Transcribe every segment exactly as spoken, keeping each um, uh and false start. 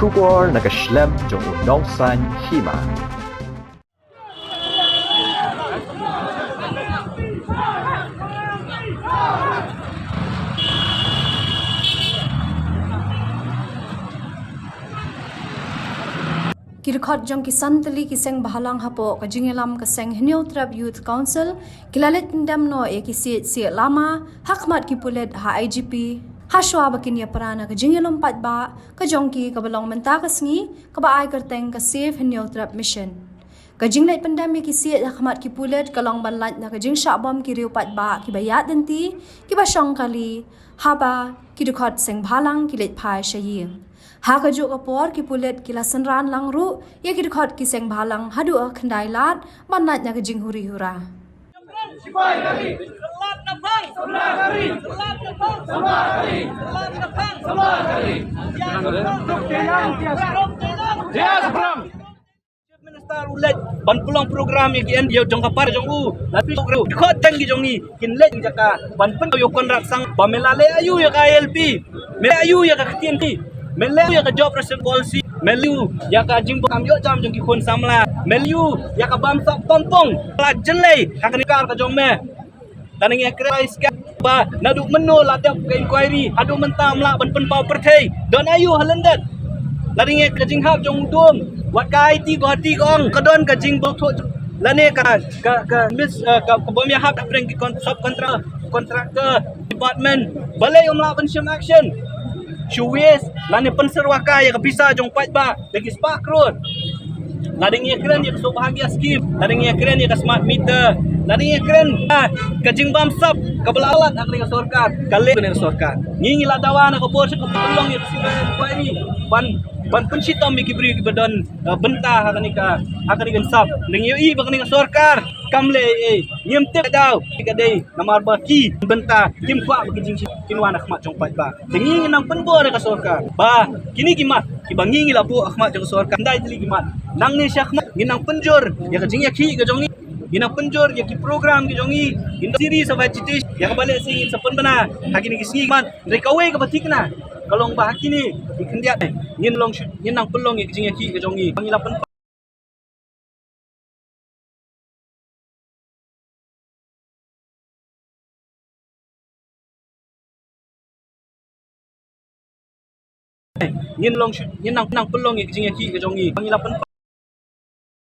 Khubor na ka shlem jong u nongsan hima. Ki dkhot jong ki san tylli ki seng bhalang hapoh ka jingïalam ka seng Hynñiewtrep Youth Council ki la leit pyndem noh ïa ki siej siej lama ha khmat ki pulit ha I G P, ha shuwa ba kin ïa pra na ka jingïalum paidbah ka jong ki kaba long mynta ka sngi, kaba ai kyrteng ka Save Hynñiewtrep Mission. Ka jingleit pyndem ïa ki siej ha khmat ki pulit ka long ban lait na ka jingshah bom ki riew paidbah kiba ïaid lynti, kiba shong kali, haba ki dkhot seng bhalang ki leit phai sha ïing. Ha kajuh ka por ki pulit ki la synran lang ruh ïa ki dkhot ki seng bhalang haduh ha khyndai lad ban lait na ka jinghuri hura. Chief Minister u leit ban pynlong program ïa ki N G O jong ka party jong u. La phi program khot tang ki jong ngi kin leit jaka ban pynlong ïa u Conrad Sangma ba me la leh aïu ïa ka I L P, me leh aïu ïa ka ktien ki, me leh aïu ïa ka job reservation policy, me leh aïu ïa ka jingbam ïoh jam jong ki khun samla, me leh aïu ïa ka bam sap bam pong. La jyllei ha ka nikar ka jong me. Lada ngi kren ïa ka ba naduh mynno la dep ka inquiry haduh mynta ym lah ban pynpaw pyrthei. Don aïu ha lyndet? Lada ngi ka jinghap jong u dum wat ka I T Guwahati ka ong ka don ka jingbam thoh lane ka ka ka mis eh, ka ka bym ïahap da pyrshah ki kon-, sub contra-, contractor department. Balei ym lah ban shim action? Shu waste lane pynsyrwa kai ïa ka pisa jong paidbah da ki spah klur. Lada ngi kren ïa ka Saubhagya scheme, lada ngi kren ïa ka smart meter, lada ngi kren, ah, ka jingbam sap kaba la lait na ka sorkar, ka leh na ka sorkar. Ngi ngi la dawa na ka bor sha ka pynlong ïa ka inquiry ban ban pynshitom ïa ki briew kiba don, ah, bynta ha kane ka, ha kane ka sap. Ngi ïohi ba kane ka sorkar kam leh ei ei. Ngim tip daw ka dei namar ba ki bynta kim kwah ba ki jingshit kin wan ha khmat jong paidbah. Te ngi ngi nang pynbor ïa ka sorkar ba kine ki mat kiba ngi ngi la buh ha khmat jong ka sorkar, khyndai tylli ki mat, nangne shakhmat ngin nang pynjur ïa ka jingïakhih ka jong ngi, ngin nang pynjur ïa ki program ki jong ngi, ngin series of agitation ïa kaba lehse ngin sa pynbna ha kine ki sngi mat. Hynrei kawei kaba thikna ka long ba ha kine ki khyndiat ngin long shu, ngin nang pynlong ïa ka jingïakhih ka jong ngi ba ngi la pyn ngin long shu, ngin nang, nang pynlong ïa ka jingïakhih ka jong ngi ba ngi la pyn.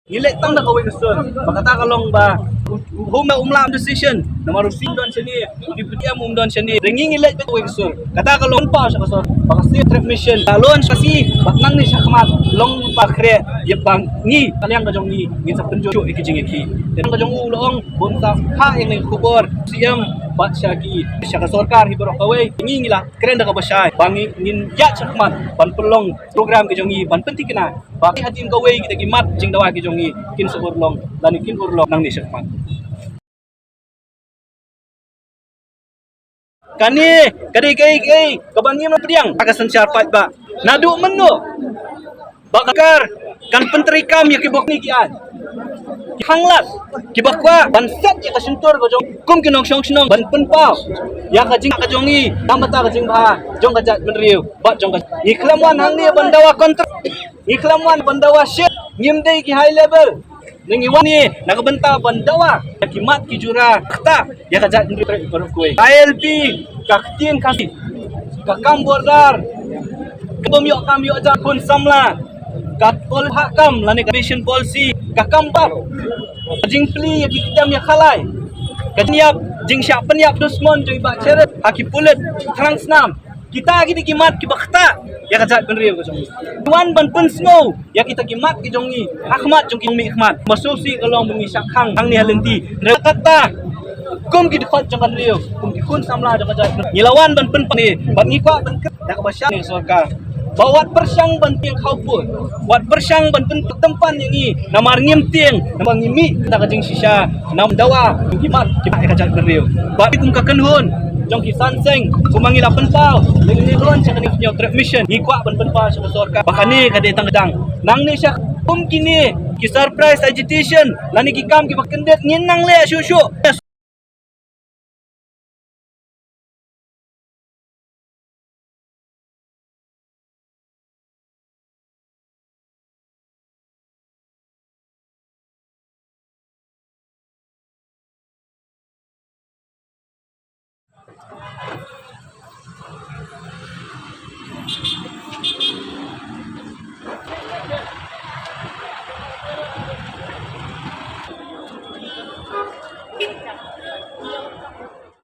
Ngi leh tang da kawei ka sur ba kata ka long ba u, u, um, um lah decision namar u C M um don shane, u Deputy M um don shane. Te ngi ngi leh da kawei ka sur, kata ka long pynpaw sha ka sur ba ka Save Hynñiewtrep Mission ka long sha ka sngi bad nangne shakhmat long ba khreh ïa ba ngi ka liang ka jong ngi ngin sa pynjur ïa ka jingïakhih. Te ka jong u la ong bun sa ha ïa ka khubor C M bad sha ki, sha ka sorkar hi baroh kawei. Ngi ngi la kren da kaba shai ba ngi ngin ïaid shakhmat ban pynlong program ki jong ngi ban pynthikna ba ki hadien kawei kita ki mat jingdawa ki jong ngi kin sa urlong lane kin urlong nangne shakhmat. Kane ka dei kaei kaei kaba ngim la pdiang ha ka synshar paidbah. Naduh mynno ba ka sorkar kan pyntreikam ïa kiba kine ki aiñ, ki khanglad kiba kwah ban set ïa ka shyntur ka jong kum ki nongshong shnong ban pynpaw ïa ka jing ka jong ngi, namar ka jingbha jong ka jaitbynriew bad jong ka. Ngi khlem wan hangne ban dawa kontrak, ngi khlem wan ban dawa shit, ngim dei ki high level. Ngi wan ne na ka bynta ban dawa ïa ki mat ki jura, kata ïa ka jaitbynriew baroh kawei. I L P, ka ktien Khasi, ka kam border, ka bym ïoh kam ïoh jam khun samla, ka pol ha kam lane ka vision policy, ka kam ba ka jingplie ïa ki ktien ïa khalai, ka jingïap, jingshah pynïap dusmon jong i Bah Sharif ha ki pulit thrang snam. Kita ki dei ki mat kiba ktah ïa ka jaitbynriew ka jong ngi. Wan ban pynsngew ïa kita ki mat ki jong ngi ha khmat jong ki mihkhmat. Ba sngewsih ka long ba ngi shah khang hangne ha lynti. Hynrei kata kum ki dkhot jong ka riew, kum ki khun samla jong ka jaitbynriew, ngi la wan ban pynpaw ne bad ngi kwah ban kren da kaba shai ne sorkar ba wat pyrshang ban tieng khawpud, wat pyrshang ban pynpympan ïa ngi namar ngim tieng, namar ngi mih da ka jingshisha. Namar dawa ki mat ki mat ïa ka jaitbynriew. Bad kum ka kynhun jong ki san seng, kumba ngi la pynpaw lynti lynti sha kane ka Hynñiewtrep Mission, ngi kwah ban pynpaw sha ka sorkar ba kane ka dei tang ka dang. Nangne sha kum kine ki surprise agitation lane ki kam kiba kyndit ngin nang leh shuh shuh.